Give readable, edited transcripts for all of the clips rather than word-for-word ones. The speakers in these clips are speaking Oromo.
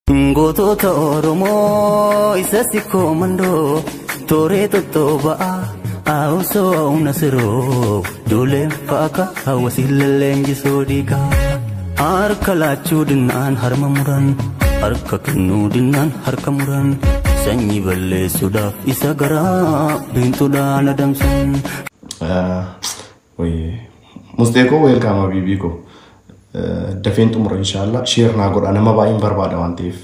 Gootota Oromoo isa sikkoo mandoo tooree tottoba'aa haawusoo humna siroo ijoolleen faaka hawwasiin lalleenjisoo dhiigaa. Harka laachuu dinnaan harma muran, harka kennuu dinnaan harka muran, sanyii balleessuudhaaf isa garaa biintuudhaan adamsan. Mustee koo, welcome. Habiibii koo, dafeen xumura inshaallah. Share naa godha, nama baay'een barbaada waan ta'eef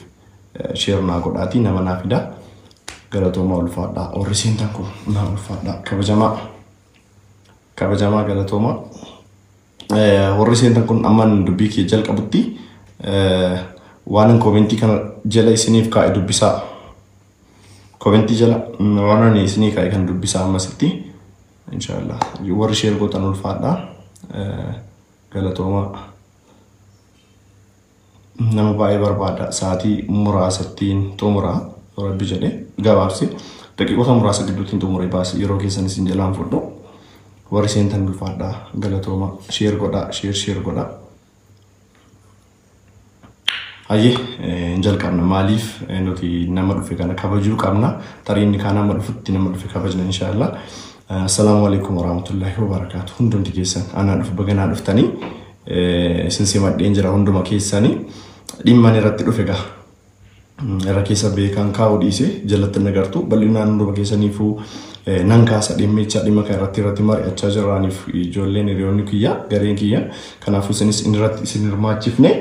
share naa godhaatii nama naa fida. Galatooma, ulfaadhaa. Warri seentan kun naa ulfaadhaa, kabajamaa, kabajamaa, galatooma. Warri seentan kun amman dubbii kee jalqabutti waan koomentii kana jala isiniif kaa'e dubbisaa. Koomentii jala waan ani isinii kaa'e kan dubbisaa ammasitti inshaallah. Warri share gootan ulfaadhaa, galatooma. Nama baay'ee barbaada. Sa'aatii muraasattiin xumuraa, rabbi jedhe gabaabsi daqiiqota muraasa gidduutti xumuree baase, yeroo keessan isin jalaan fudhu. Warri seentan ulfaadhaa, galatooma. Share godhaa, share, share godhaa. Hayyee, hin jalqabna. Maaliif nuti nama dhufe kana kabajuu qabna. Tarii inni kaan nama dhufutti nama dhufe kabajna inshaallah. Assalaamu alaikum warahmatullahi wabarakaatu. Hundumti keessan anaa dhufu, baganaa dhuftanii. Isin simadheen jira hunduma keessanii. Dhimma inni irratti dhufe gaa. Irra keessa beekan kaa'uu dhiise, jalatti nagartu bal'inaan hunduma keessaniifuu nan kaasa. Dhimmicha, dhimma kana irratti mari'achaa jirraaniif ijoolleen hiriyoonni kiyya, gareen kiyya. Kanaafuu isinis inni irratti isin hirmaachifne,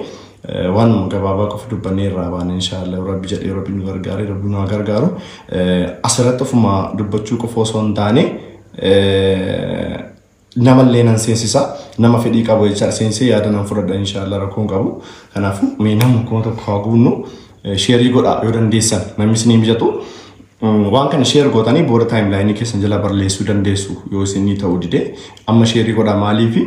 waan gabaabaa qofa dubbannee irraa baane inshaallah, rabbi jedhee, rabbi nu gargaare, rabbi nu haa gargaaru. Asirratti ofuma dubbachuu qofa osoo hin taane namallee nan seensisa, nama fedhii qabu jecha seensee yaada nan fudhadha inshaallah, rakkoon qabu. Kanaafuu mee nama 1000 haa guunnu. Share godhaa yoo dandeessan, namni isinii mijatu waan kana share gootanii booda timeline keessan jala barreessuu dandeessu. Yoo isinii ta'uu dide amma share godhaa. Maaliifi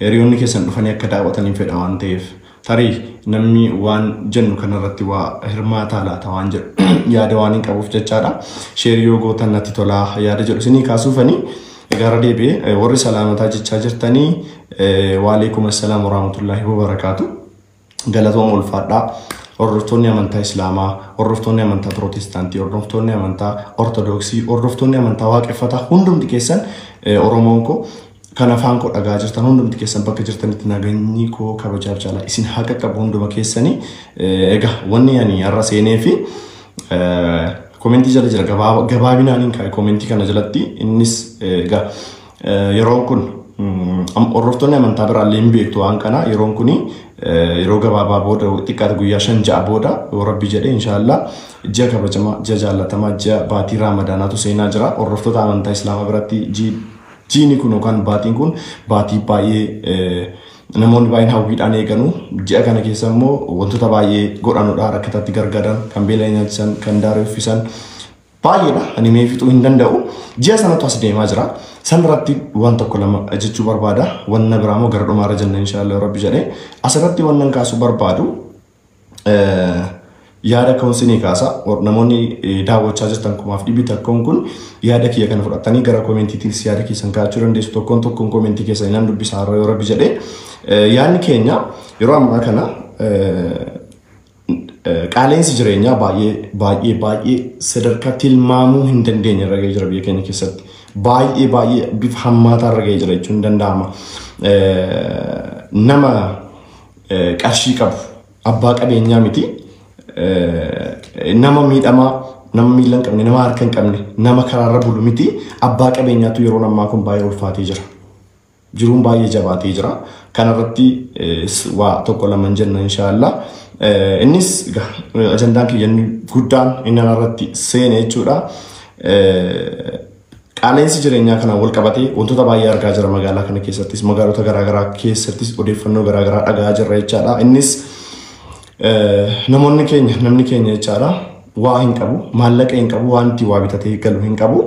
hiriyoonni keessan dhufanii akka daawwatanii fedha waan ta'eef, tarii namni waan jennu kanarratti waa hirmaataa laata waan jedhu yaada waan hin qabuuf jechaadha. Share yoo gootan natti tolaa yaada jedhu isinii kaasuufanii gara deebi'ee. Warri salaamataa jechaa jirtanii, waalaikum assalaam warahmatullaahi wabarakaatu. Galatooma, ulfaadhaa. Hordoftoonni amantaa Islaamaa, hordoftoonni amantaa Pirootestaantii, hordoftoonni amantaa Ortodoksii, hordoftoonni amantaa Waaqeffataa hundumti keessan, Oromoon koo kan afaan koo dhagaa jirtan hundumti keessan, bakka jirtanitti nageenyi koo kabajaaf jaalala isin haa qaqqabu hunduma keessanii. Egaa wanni ani har'a seenee fi koomentii jala jira, gabaabinaan hin kaa'e koomentii kana jalatti. Innis egaa yeroon kun, hordoftoonni amantaa biraallee hin beektu waan kana, yeroon kun yeroo gabaabaa booda, xiqqaate guyyaa 5-6 booda yoo rabbi jedhe inshaallah ji'a kabajamaa, ji'a jaallatamaa, ji'a baatii Raamadaanaatu seenaa jira. Hordoftoota amantaa Islaamaa biratti jiini kun yookaan baatiin kun baatii baay'ee namoonni baay'een hawwiidhaan eeganu. Ji'a kana keessa immoo wantoota baay'ee godhanudha. Rakkataatti gargaaran, kan beela nyaachisan, kan daaree uffisan baay'eedha. Ani mee fixuu hin danda'u. Ji'a sanatu as deemaa jira. Sanarratti waan tokko lama jechuu barbaada. Wanna biraa immoo gara dhumaarra jenna inshaallah rabbi jedhee. Asirratti wannan kaasuu barbaadu yaada ka'umsi kaasa. Namoonni daawwachaa jirtan 1,100 kun yaada kiyya kana fudhatanii gara koomentiitiis yaada keessan kaa'achuu dandeessu. Tokkoon tokkoon koomentii keessan nan dubbisa har'a yoo rabbi jedhee. Yaadni keenya yeroo ammaa kana qaala'insi jireenyaa baay'ee baay'ee baay'ee sadarkaa tilmaamuu hin dandeenye irra ga'ee jira biyya keenya keessatti. Baay'ee baay'ee bifa hammaataa irra ga'ee jira jechuun danda'ama. Nama qarshii qabu, abbaa qabeenyaa miti. Nama miidhamaa, nama miila hin qabne, nama harka hin qabne, nama karaarra bulu miti. Abbaa qabeenyaatu yeroo ammaa kun baay'ee ulfaatee jira. Jiruun baay'ee jabaatee jira. Kanarratti waa tokko lama hin jenna inshaallah. Innis ajandaan kiyya inni guddaan inni irratti seene jechuudha. Qaala'insi jireenyaa kanaan wal qabatee wantoota baay'ee argaa jira magaalaa kana keessattis, magaalota garaagaraa keessattis odeeffannoo garaagaraa dhagaa jirra jechaadha. Innis namoonni keenya, namni keenya jechaadha, waa hin qabu, maallaqa hin qabu, waan itti waa bitatee galu hin qabu.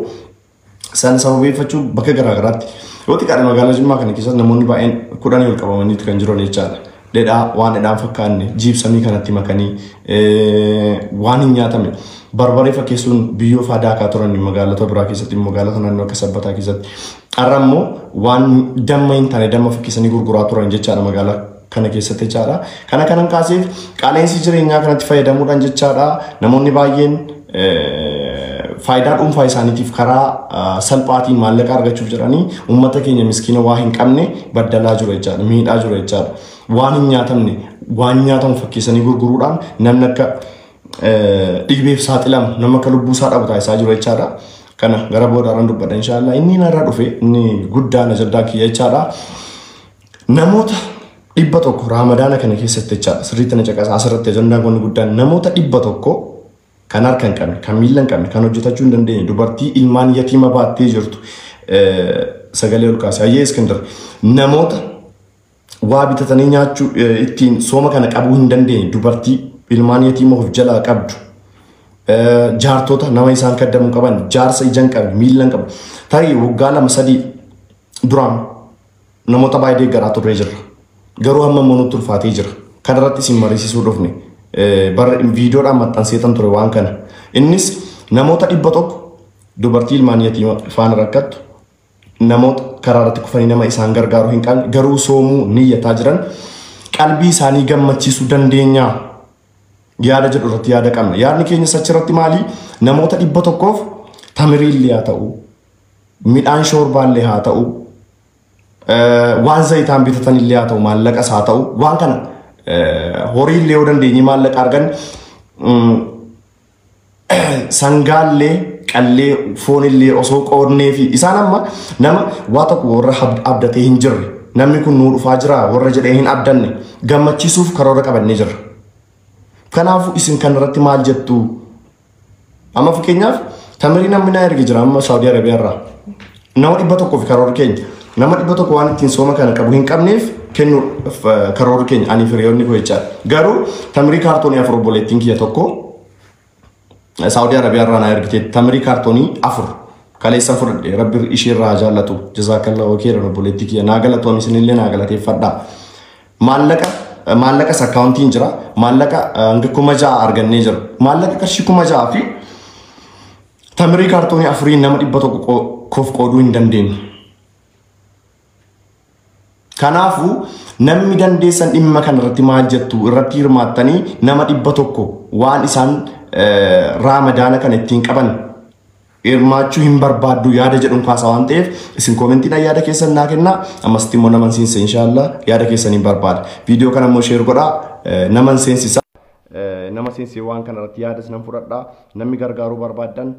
Sana sababeeffachuu bakka garaagaraatti yoo xiqqaadha magaalaa Jimmaa kana keessatti namoonni baay'een 10 ol qabamaniitu kan jiran jechaadha. Dhedhaa, waan dhedhaan fakkaanne jiibsamii kanatti makanii, waan hin nyaatame barbaree fakkeessuun biyyoo faa daakaa turan magaalota biraa keessatti, magaalota naannoo akka Sabbataa keessatti. Har'a immoo waan damma hin taane damma fakkeessanii gurguraa turan jechaadha magaalaa kana keessatti jechaadha. Kana kanan kaaseef qaala'insi jireenyaa kanatti fayyadamuudhaan jechaadha. Namoonni baay'een faayidaa dhuunfaa isaaniitiif karaa salphaatiin maallaqa argachuuf jedhanii uummata keenya miskiina waa hin qabne baddalaa jiru jechaadha. Miidhaa jiru jechaadha. Waan hin nyaatamne waan nyaatamu fakkeessanii gurguruudhaan namni akka dhibeef saaxilamu nama akka lubbuu isaa dhabu taasisaa jiru jechaadha. Kana gara boodaarran dubbadha inshaallah. Inni narra dhufe inni guddaan ajandaan kiyya jechaadha. Namoota 100 Ramadaana kana keessatti jechaadha. Sirriitti na caqasaa asirratti ajandaan kun guddaan namoota 100 kan harka hin qabne, kan miila hin qabne, kan hojjetachuu hin dandeenye, dubartii ilmaan yatiima baattee jirtu sagalee ol kaase. Hayyee Iskindar, namoota waa bitatanii nyaachuu ittiin sooma kana qabuu hin dandeenye, dubartii ilmaan yatiima of jalaa qabdu, jaartota nama isaan kaddamuu qaban, jaarsa ija hin qabne, miila hin qabne, tarii waggaa 2-3 duraan namoota baay'ee deeggaraa turree jirra. Garuu hamma immoo nutti ulfaatee jira. Kanarratti isin mariisisuu dhufne. Viidiyoodhaan maxxanseetan ture waan kana. Innis namoota 100 dubartii ilmaan yatiima faana rakkattu, namoota karaa irratti kufanii nama isaan gargaaru hin qabne, garuu soomuu niyyataa jiran qalbii isaanii gammachiisuu dandeenya yaada jedhu irratti yaada qabna. Yaadni keenya achirratti maali? Namoota 100 tamiriillee haa ta'u, midhaan shoorbaallee haa ta'u, waan zayitaan bitatanillee haa ta'u, maallaqas haa ta'u, waan kana horiillee yoo dandeenye maallaqa argan sangaallee qallee foonillee osoo qoodnee fi isaan amma nama waa tokko warra abdatee hin jirre, namni kun nuu dhufaa jira warra jedhee hin abdanne gammachiisuuf karoora qabannee jirra. Kanaafuu isin kanarratti maal jettu? Amma fakkeenyaaf tamirii namni naa erge jira amma Saawudii Arabiyaa irraa. Nama 100 fi karoora keenya. Nama 100 waan ittiin sooma kana qabu hin qabneef kennuuf karoora keenya ani hiriyoonni koo jechaadha. Garuu tamirii kaartoonii 4 obboleettiin kiyya tokko Saawudii Arabiyaa irraa naa ergite tamirii kaartoonii 4 kaleessa fudhadhe. Rabbi ishee irraa jaallatu. Jazaakallahu khairan obboleettii kiyya, naa galatoom, isinillee naa galateeffadha. Maallaqas akkaawuntiin jira. Maallaqa hanga 6,000 argannee jira. Maallaqa qarshii 6,000 fi tamirii kaartoonii 4 nama 100 koof qooduu hin dandeenye. Kanaafuu namni dandeessan dhimma kanarratti maal jettu irratti hirmaattanii nama 100 waan isaan Ramadaana kana ittiin qaban hirmaachuu hin barbaaddu yaada jedhuun kaasa waan ta'eef isin koomentiidhaan yaada keessan naa kennaa. Ammasitti immoo naman seensa inshaallah yaada keessan hin barbaada. Viidiyoo kana immoo sheer godhaa, naman seensisa. Nama seensisee waan kanarratti yaada nan fudhadhaa. Namni gargaaruu barbaaddan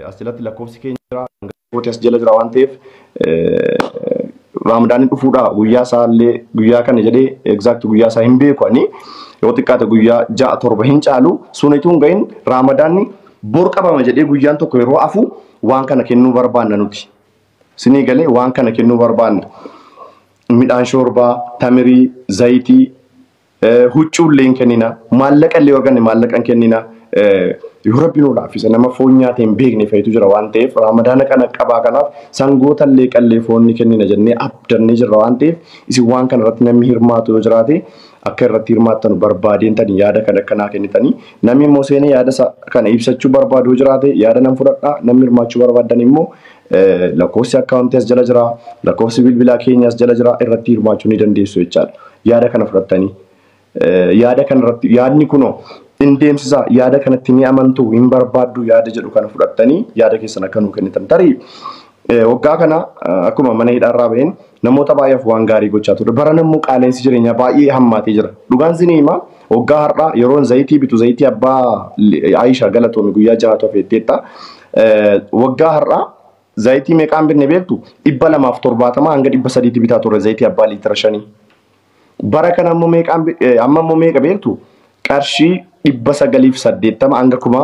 as jalatti lakkoofsi keenya jira. As jala jira waan ta'eef Ramadaanni dhufuudha guyyaa isaallee guyyaa kana jedhee exact guyyaa isaa hin beeku ani yoo xiqqaate guyyaa 6-7 hin caalu sunituu hin gahin Ramadaanni bor qabama jedhee guyyaan tokko yeroo afu waan kana kennuu barbaanna nuti. Sinii galee waan kana kennuu barbaanna. Midhaan shoorbaa, tamirii, zayitii, huccuullee hin kennina, maallaqa illee arganne maallaqa hin kennina. Yoo Rabbi nu laaffise nama foon nyaatee hin beekne fayitu jira waan ta'eef Ramadaana kana qabaa kanaaf sangoota illee qallee foon ni kennina jennee abdannee jirra waan ta'eef isin waan kana irratti namni hirmaatu yoo jiraate akka irratti hirmaattan barbaadeen tani yaada kana akkanaa kennitanii namni immoo seenee yaada kana ibsachuu barbaadu yoo jiraate yaada nan fudhadhaa. Namni hirmaachuu barbaadan immoo lakkoofsi akkaawuntii as jala jira, lakkoofsi bilbilaa keenya as jala jira, irratti hirmaachuu ni dandeessu jechaadha. Yaada kana fudhattanii yaada kana irratti yaadni kunoo in deemsisaa, yaada kanatti ni amantu hin barbaaddu yaada jedhu kana fudhattanii yaada keessan akka nuu kennitan. Tarii waggaa kana akkuma mana hidhaarraa ba'een namoota baay'eef waan gaarii gochaa ture. Bara immoo qaala'insi jireenyaa baay'ee hammaatee jira. Dhugaan isinii himaa waggaa har'aa yeroon zayitii bitu zayitii abbaa Aayishaa galatoome guyyaa 6 hafeetteetta. Waggaa har'aa zayitii meeqaan bitne beektu? 270 hanga 300 bitaa turre zayitii abbaa liitira 5. Bara kana immoo meeqaan amma immoo meeqa beektu? Qarshii 980 hanga 1000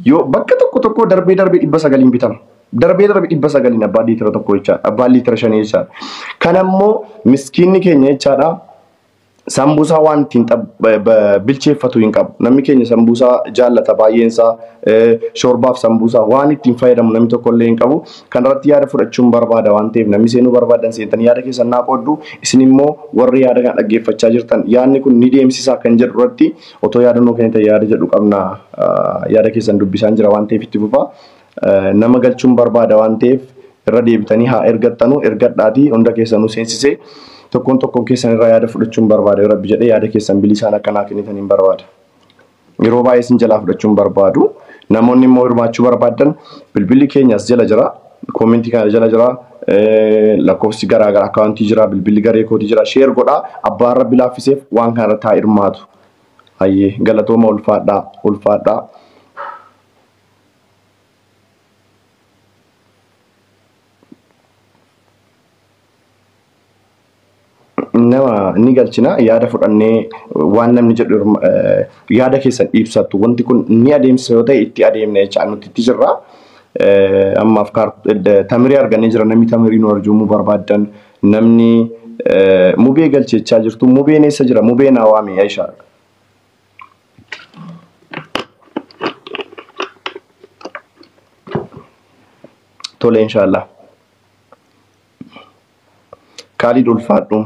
yoo bakka tokko tokko darbee darbee 900 bitama. Darbee darbee 900 abbaa liitira 1 jechaadha. Abbaa liitira 5 jechaadha. Kana immoo miskiinni keenya jechaadha. Sambuusaa waan ittiin bilcheeffatu hin qabu. Namni keenya sambuusaa jaallata baay'een isaa, shorbaaf sambuusaa waan ittiin fayyadamu namni tokko illee hin qabu. Kanarratti yaada fudhachuun barbaada waan ta'eef namni seenuu barbaadan seentanii yaada keessan naa qooddu. Isin immoo warri yaada kana dhaggeeffachaa jirtan yaadni kun ni deemsisaa kan jedhu irratti otoo yaada nuu kennitan yaada jedhu qabna. Yaada keessan dubbisaan jira waan ta'eef itti fufaa. Nama galchuun barbaada waan ta'eef irra deebitanii haa ergattanu, ergadhaatii hunda keessanuu seensisee. Tokkoon tokkoon keessan irraa yaada fudhachuun barbaada. Yoo Rabbi jedhee yaada keessan bilisaan akkanaa kennitan hin barbaada. Yeroo baay'ee isin jalaa fudhachuun barbaadu. Namoonni immoo hirmaachuu barbaadan bilbilli keenya as jala jira. Koomentii kana jala jira. Lakkoofsi garaagaraa akkaawuntii jira. Bilbilli garee kootii jira. Sheer godhaa. Abbaan Rabbi laaffiseef waan kana irratti haa hirmaatu. Hayyee galatooma ulfaadhaa ulfaadhaa. Nama ni galchina yaada fudhannee waan namni jedhu yaada keessan ibsattu wanti kun ni adeemsa yoo ta'e itti adeemna jecha nuti itti jirra. Ammaaf tamirii argannee jira namni tamirii nu arjoomuu barbaaddan namni mubee galchechaa jirtu mubeen eessa jira mubeen hawaame Aishaa. Tole inshaallah. Kaalid ulfaadhu.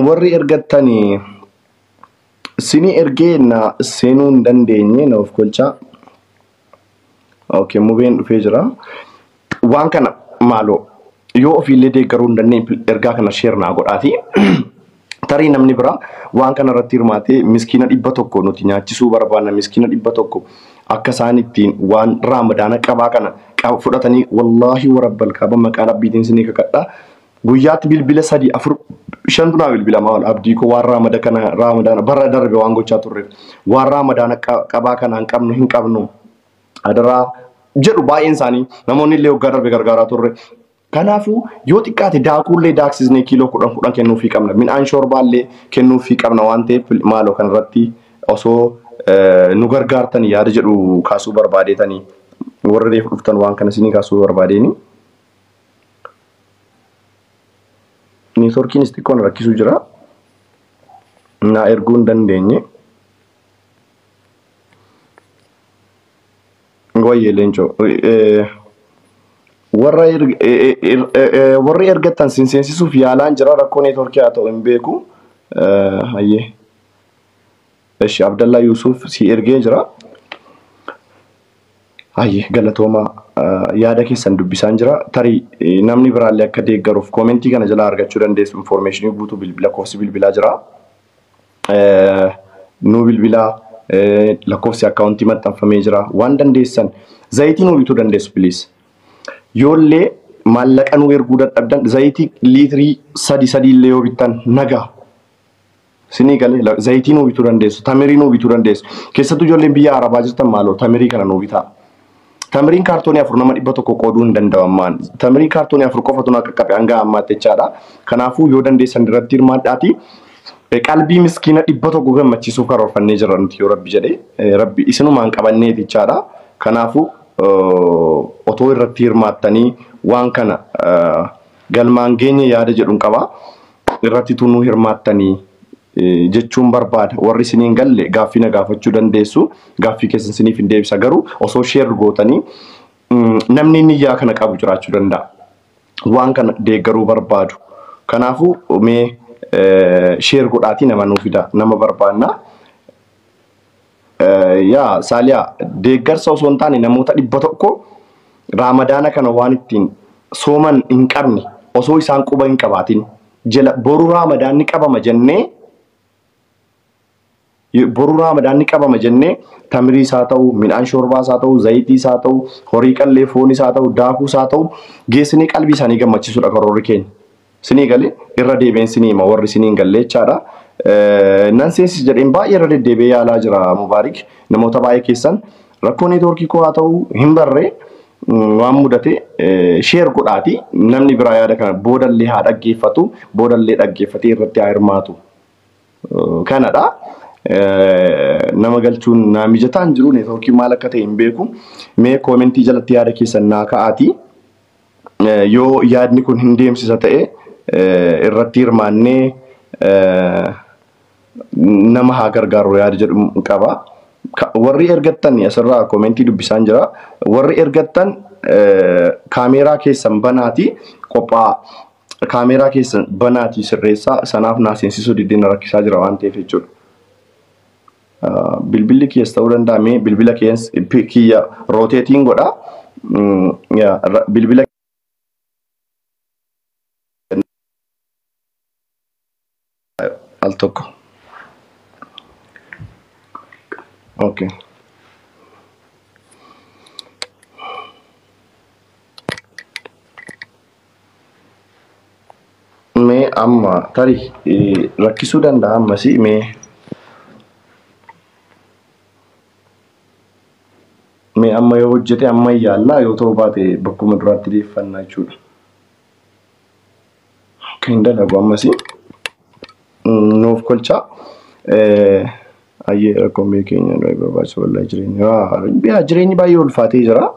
Warri ergattanii sinii ergee na seenuu hin dandeenye na of kolchaa. Okay, mubeen dhufee jira. Waan kana maaloo yoo ofiillee deeggaruu hin dandeenye ergaa kana sheer naa godhaati. Tarii namni biraa waan kana irratti hirmaatee miskiina 100 nuti nyaachisuu barbaanna miskiina 100 akka isaan ittiin waan raamadaana qabaa kana fudhatanii wallaahi warabbal kaaba maqaa rabbiitiin sinii kakadhaa. Guyyaatti bilbila 3 4 5 naa bilbilama waan abdii koo waan raamada kana raamadaana bara darbe waan gochaa turreef waan raamadaana qabaa kana hin qabnu hin qabnu adaraa jedhu baay'een isaanii namoonni illee waggaa darbe gargaaraa turre. Kanaafuu yoo xiqqaate daakuullee daaksisnee kiiloo 10 10 kennuufii qabna midhaan shorbaallee kennuufii qabna waan ta'eef maaloo kanarratti osoo nu gargaartan yaada jedhu kaasuu barbaadeetanii warra reefu dhuftan waan kana isinii kaasuu barbaadeeni. Neetworkiinis xiqqoon rakkisuu jira. Na erguu hin dandeenye. Wayyee leencoo. Warri ergattan sin seensisuuf yaalaan jira rakkoo neetworkii haa ta'u hin beeku. Hayyee. Eshi Abdallaa Yuusuf si ergee jira. Hayyee galatooma yaada keessan dubbisaan jira. Tarii namni biraallee akka deeggaruuf koomentii kana jalaa argachuu dandeessu infoormeeshinii guutuu lakkoofsi bilbilaa jira. Nuu bilbilaa lakkoofsi akkaawuntii maxxanfamee jira. Waan dandeessan zayitii nuu bituu dandeessu piliis. Yoollee maallaqa nuu erguu dadhabdan zayitii liitirii 3 3 illee yoo bittan nagaa. Sinii galee zayitii nuu bituu dandeessu tamirii nuu bituu dandeessu. Keessattuu ijoolleen biyya Arabaa jirtan maaloo tamirii kana nuu bitaa. Tamiriin kaartoonii 4 nama 100 qooduu hin danda'u ammaan. Tamiriin kaartoonii 4 qofatu na qaqqabe hanga ammaatti jechaadha. Kanaafuu yoo dandeessan irratti hirmaadhaati. Qalbii miskiina 100 gammachiisuuf karoorfannee jirra nuti yoo Rabbi jedhee Rabbi isinumaan qabannee jechaadha. Kanaafuu otoo irratti hirmaattanii waan kana galmaan geenye yaada jedhuun qaba. Irratti tunuu hirmaattanii jechuun barbaada. Warri isiniin galle gaaffii na gaafachuu dandeessu. Gaaffii keessan isiniif hin deebisa. Garuu osoo sheer gootanii namni niyyaa kana qabu jiraachuu danda'a. Waan kana deeggaruu barbaadu. Kanaafuu mee sheer godhaatii nama nuu fida. Nama barbaanna. Yaa Saaliyaa deeggarsa osoo hin taane namoota 100 raamadaana kana waan ittiin sooman hin qabne osoo isaan quba hin qabaatin jala boru raamadaanni qabama jennee boru raamadaanni qabama jennee tamirii isaa ta'u midhaan shorbaa isaa ta'u zayitii isaa ta'u horii qallee foon isaa ta'u daakuu isaa ta'u geessinee qalbii isaanii gammachiisuudha karoorri keenya. Sinii galee irra deebiin sinii hima warri sinii hin galle jechaadha. Nan seensis jedheen baay'ee irra deddeebi'ee yaalaa jira Mubaarik namoota baay'ee keessan rakkoo neetworkii koo haa ta'u hin barree waan mudate sheer godhaati namni biraa yaada kana boodallee haa dhaggeeffatu boodallee dhaggeeffatee irratti haa hirmaatu. Kanadha. Nama galchuun naa mijataan jiru neetworkii maal akka ta'e hin beeku. Mee koomentii jalatti yaada keessan naa ka'aati. Yoo yaadni kun hin deemsisa ta'e irratti hirmaannee nama haa gargaaru yaada jedhu qaba. Warri ergattan asirraa koomentii dubbisaan jira. Warri ergattan kaameeraa keessan banaati qophaa kaameeraa keessan banaatii sirreessaa sanaaf naa seensisuu diddeen rakkisaa jira waan ta'eef jechuudha. Bilbilli keessa ta'uu danda'a mee bilbila kiyya rooteetiin godha. Bilbila Al tokko. Okay. Mee amma tarii rakkisuu danda'a ammasii mee mee amma yoo hojjete amma yaallaa yoo ta'u baate bakkuma duraatti deeffannaa jechuudha. Akka hin dalagu ammasii nuuf kolchaa. Ayyee rakkoon biyya keenya nu barbaachisu wallahi jireenya. Jireenyi baay'ee ulfaatee jira.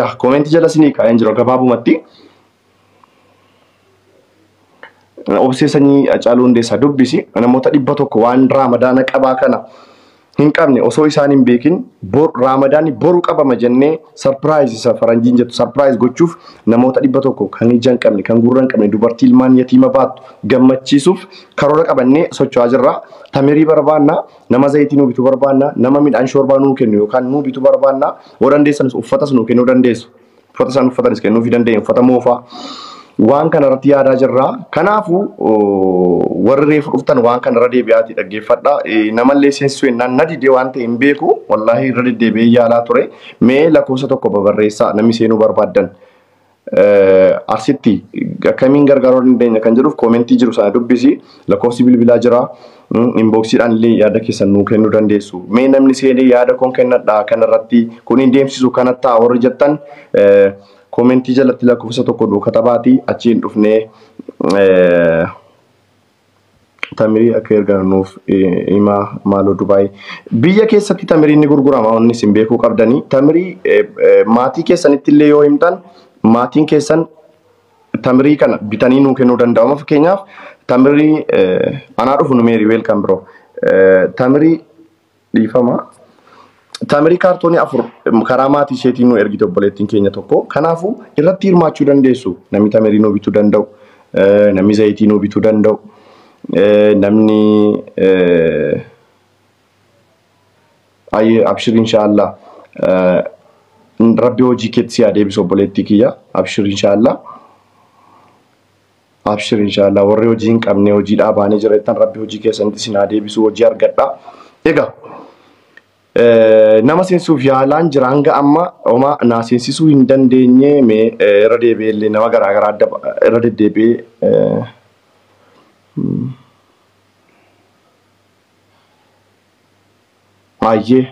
Yaa koomentii jala isinii kaa'een jira gabaabumatti. Obsee sanyii Hacaaluu Hundeessaa dubbisi namoota 100 waan Raamadaana qabaa kana hin qabne osoo isaan hin beekin Raamadaanni boru qabama jennee sarpiraayiz isa faranjiin jettu sarpiraayiz gochuuf namoota 100 kan ija hin qabne kan gurra hin qabne dubartii ilmaan yatiima baattu gammachiisuuf karoora qabannee socho'aa jirra. Tamirii barbaanna, nama zayitii nuu bitu barbaanna, nama midhaan shoorbaa nuu kennu yookaan nuu bitu barbaanna. Yoo dandeessanis uffatas nuu kennuu dandeessu. Uffata isaan uffatanis kennuufii dandeenya uffata moofaa. Waan kana irratti yaadaa jirra. Kanaafuu warri reefu dhuftan waan kana irra deebi'aatii dhaggeeffadha. Namallee seensisuu jennaan na didee waan ta'e hin beeku. Wallaahi irra deddeebi'ee yaalaa ture. Mee lakkoofsa tokko babarreessaa namni seenuu barbaaddan. Arsitti akkamiin gargaaruu dandeenya kan jedhuuf koomentii jiru sana dubbisi. Lakkoofsi bilbilaa jira. Inboksiidhaan illee yaada keessan nuu kennuu dandeessu. Mee namni seenee yaada koon kennadha kanarratti kun hin deemsisu kanattaa warri jettan koomentii jalatti lakkoofsa tokko nuu katabaati achiin dhufnee tamirii akka ergan nuuf himaa maaloo Dubaay. Biyya keessatti tamiriin ni gurgurama wanni isin beekuu qabdanii. Tamirii maatii keessanitti illee yoo himtan maatiin keessan tamirii kana bitanii nuu kennuu danda'u. Fakkeenyaaf tamirii anaa dhufu numeerii weelkam biroo. Tamirii dhiifama. Tamirii kaartoonii 4 karaa maatii isheetiin nu ergite obboleettiin keenya tokko. Kanaafuu irratti hirmaachuu dandeessu. Namni tamirii nuu bituu danda'u, namni zayitii nuu bituu danda'u, namni abshir inshaallah Rabbi hojii keetti si haa deebisu obboleettii kiyya. Abshir inshaallah. Abshir inshaallah warri hojii hin qabne hojii dhaabaanii jira jettan Rabbi hojii keessanitti isin haa deebisu hojii argadha. Egaa nama seensisuuf yaalaan jira hanga amma homaa naa seensisuu hin dandeenye mee irra deebi'ee illee nama garaagaraa adda irra deddeebi'ee baay'ee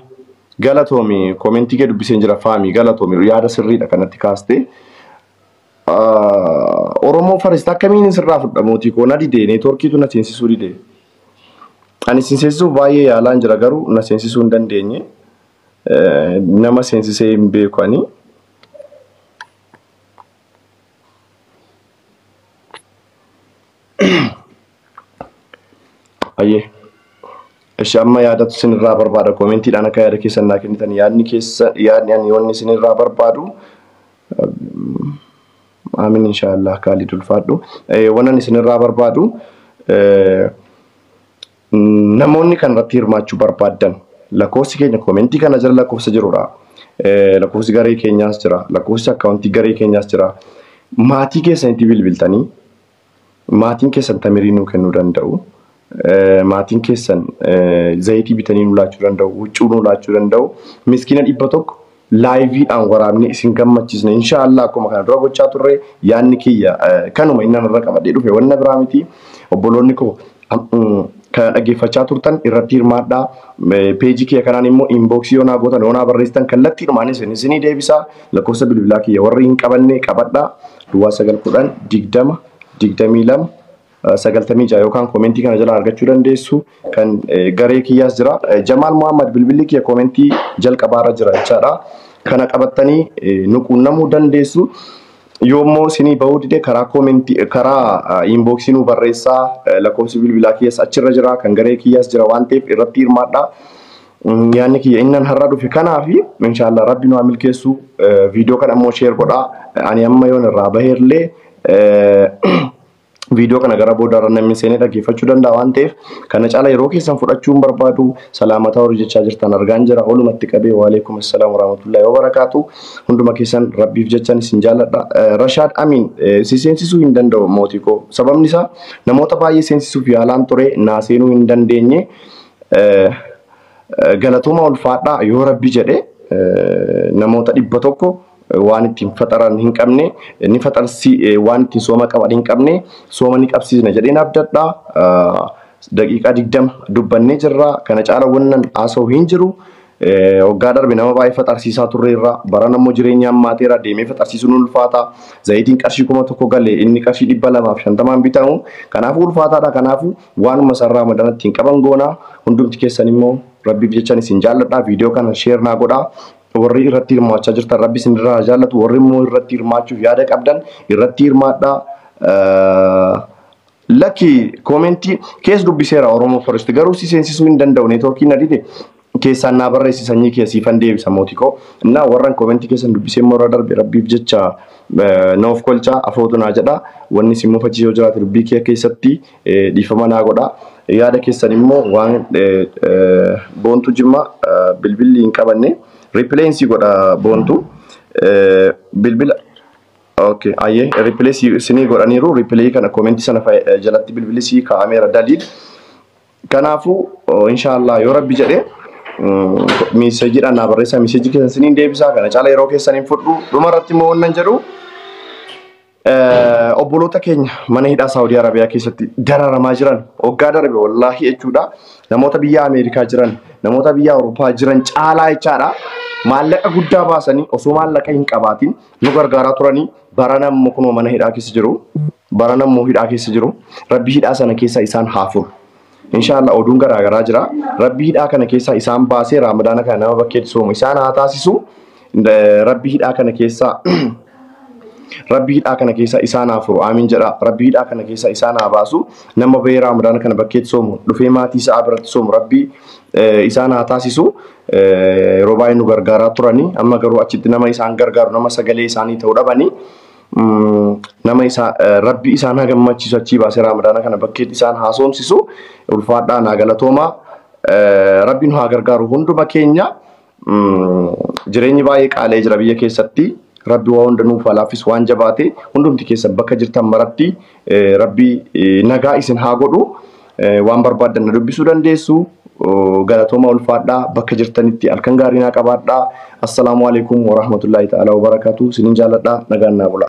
galatoomi koomentii kee dubbiseen jira faami galatoomi yaada sirriidha kanatti kaaste. Oromoo Farist akkamiin sirraa fudha mootii koo na didee neetworkiitu na seensisuu didee. Ani seensisuuf baay'ee yaalaan jira garuu na seensisuu hin dandeenye. Nama seensisee hin beeku ani. Ayyee. Ishi amma yaadatu isinirraa barbaada. Koomentiidhaan akka yaada keessan naa kennitan yaadni keessa yaadni ani wanni isinirraa barbaadu. Aamin inshaallah Kaalid ulfaadhu. Wannan isinirraa barbaadu namoonni kan irratti hirmaachuu barbaaddan lakkoofsi keenya koomentii kana jala lakkoofsa jirudha. Lakkoofsi garee keenyaas jira. Lakkoofsi akkaawuntii garee keenyaas jira. Maatii keessanitti bilbiltanii maatiin keessan tamirii nuu kennuu danda'u. Maatiin keessan zayitii bitanii nuu laachuu danda'u. Huccuu nuu laachuu danda'u. Miskiina 100 laayiviidhaan waraabnee isin gammachiisne. Inshaallah akkuma kana dura gochaa turre yaadni kiyya kanuma inni irra qabadhee dhufe wanna biraa miti. Obboloonni koo kana dhaggeeffachaa turtan irratti hirmaadhaa. Peejii kiyya kanaan immoo inboksii yoo naa gootan yoo naa barreessitan kallattiidhumaan isin isinii deebisaa. Lakkoofsa bilbilaa kiyya warri hin qabanne qabadhaa. Duwwaa 9 10 20 22 96 yookaan koomentii kana jalaa argachuu dandeessu. Kan garee kiyyaas jira. Jamaal Muhammad bilbilli kiyya koomentii jalqabaarra jira jechaadha. Kana qabattanii nu quunnamuu dandeessu. Yoommoo isinii bahuu dide karaa koomentii karaa inboksii nu barreessaa lakkoofsi bilbilaa kiyyaas achirra jira kan garee kiyyaas jira waan ta'eef irratti hirmaadhaa. Yaadni kiyya innan har'a dhufe kanaafi inshaallah Rabbi nu haa milkeessu. Viidiyoo kana immoo sheer godhaa. Ani amma yoon irraa baheerlee Viidiyoo kana gara boodaarra namni seenee dhaggeeffachuu danda'a waan ta'eef kana caala yeroo keessan fudhachuun barbaadu. Salaamataa horii jechaa jirtan argaan jira. Walumatti qabee waalaikum assalaam warahmatullahi wabarakaatu. Hunduma keessan rabbiif jechan isin jaalladha. Rashaad Amin si seensisuu hin danda'u mootii koo. Sababni isaa namoota baay'ee seensisuuf yaalaan ture naa seenuu hin dandeenye. Galatooma ulfaadhaa yoo rabbi jedhe namoota 100 waan ittiin faxaran hin qabne ni faxarsi waan ittiin sooma qaban hin qabne sooma ni qabsiisna jedheen abdadha. Daqiiqaa 20 dubbannee jirra. Kana caala wannan haasa'u hin jiru. Waggaa darbe nama baay'ee faxarsiisaa turreerra. Baran ammoo jireenya ammaateera deemee faxarsiisuun ulfaata. Zayitiin qarshii 1000 galee inni qarshii 250 bitamu. Kanaafuu ulfaataadha. Kanaafuu waanuma sarara Ramadaana ittiin qaban goona. Hundumti keessan immoo rabbiif jechan isin jaalladha. Viidiyoo kana sheer naa godhaa. Warri irratti hirmaachaa jirtan rabbi isin irraa jaallatu. Warri immoo irratti hirmaachuuf yaada qabdan irratti hirmaadhaa. Lakki koomentii keessa dubbiseera Oromoo Forest garuu si seensisuu hin danda'u. Neetwoorkiin na dide keessaan naa barreessi sanyii kee siifan deebisa mootii koo. Innaa warran koomentii keessan dubbisee immoo irra darbe rabbiif jecha na of kolchaa afootu naa jedha. Wanni isin mufachiisoo jiraate dubbii kee keessatti dhiifama naa godha. Yaada keessan immoo waan boontu jimma bilbilli hin qabanne ripleensi godha boontu bilbila. Okay, ayyee ripleensi isinii godhaniiru. Ripleenii kana koomentii sana jalatti bilbilli sii kaa'ameera daliil. Kanaafuu inshaallah yoo rabbi jedhe miiseejiidhaan naa barreessaa. Miiseejii keessan isiniin deebisaa. Kana caala yeroo keessan hin fudhu. Dhuma irratti immoo wannan jedhu obboloota keenya mana hidhaa Saawudii Arabiyaa keessatti dararamaa jiran waggaa darbe wallaahi jechuudha. Namoota biyya Ameerikaa jiran, namoota biyya Awurooppaa jiran caalaa jechaadha. Maallaqa guddaa baasanii osoo maallaqa hin qabaatin nu gargaaraa turanii barana immoo kunoo mana hidhaa keessa jiru. Barana immoo hidhaa keessa jiru. Rabbi hidhaa sana keessa isaan haa furu. Inshaallah oduun garaagaraa jira. Rabbi hidhaa kana keessa isaan baasee Ramadaana kana nama bakkeetti soomu isaan haa taasisu. Rabbi hidhaa kana keessa Rabbi hidhaa kana keessa isaan haa furu. Amiin jedha. Rabbi hidhaa kana keessa isaan haa baasu. Nama bahee Ramadaana kana bakkeetti soomu dhufee maatii isaa biratti soomu Rabbi isaan haa taasisu. Yeroo baay'ee nu gargaaraa turanii amma garuu achitti nama isaan gargaaru nama sagalee isaanii ta'uu dhabanii nama isaa Rabbi isaan haa gammachiisu achii baasee Ramadaana kana bakkeetti isaan haa soomsisu. Ulfaadhaa naa galatooma. Rabbi nu haa gargaaru hunduma keenya. Jireenyi baay'ee qaala'ee jira biyya keessatti. Rabbi waa hunda nuuf haa laaffisu waan jabaate hundumti keessan bakka jirtan maratti Rabbi nagaa isin haa godhu. Waan barbaaddan na dubbisuu dandeessu. Galatooma ulfaadhaa bakka jirtanitti halkan gaarii naa qabaadhaa. Assalaamu alaikum warahmatullahi ta'ala wabarakaatu. Isinin jaalladhaa nagaan naa bulaa.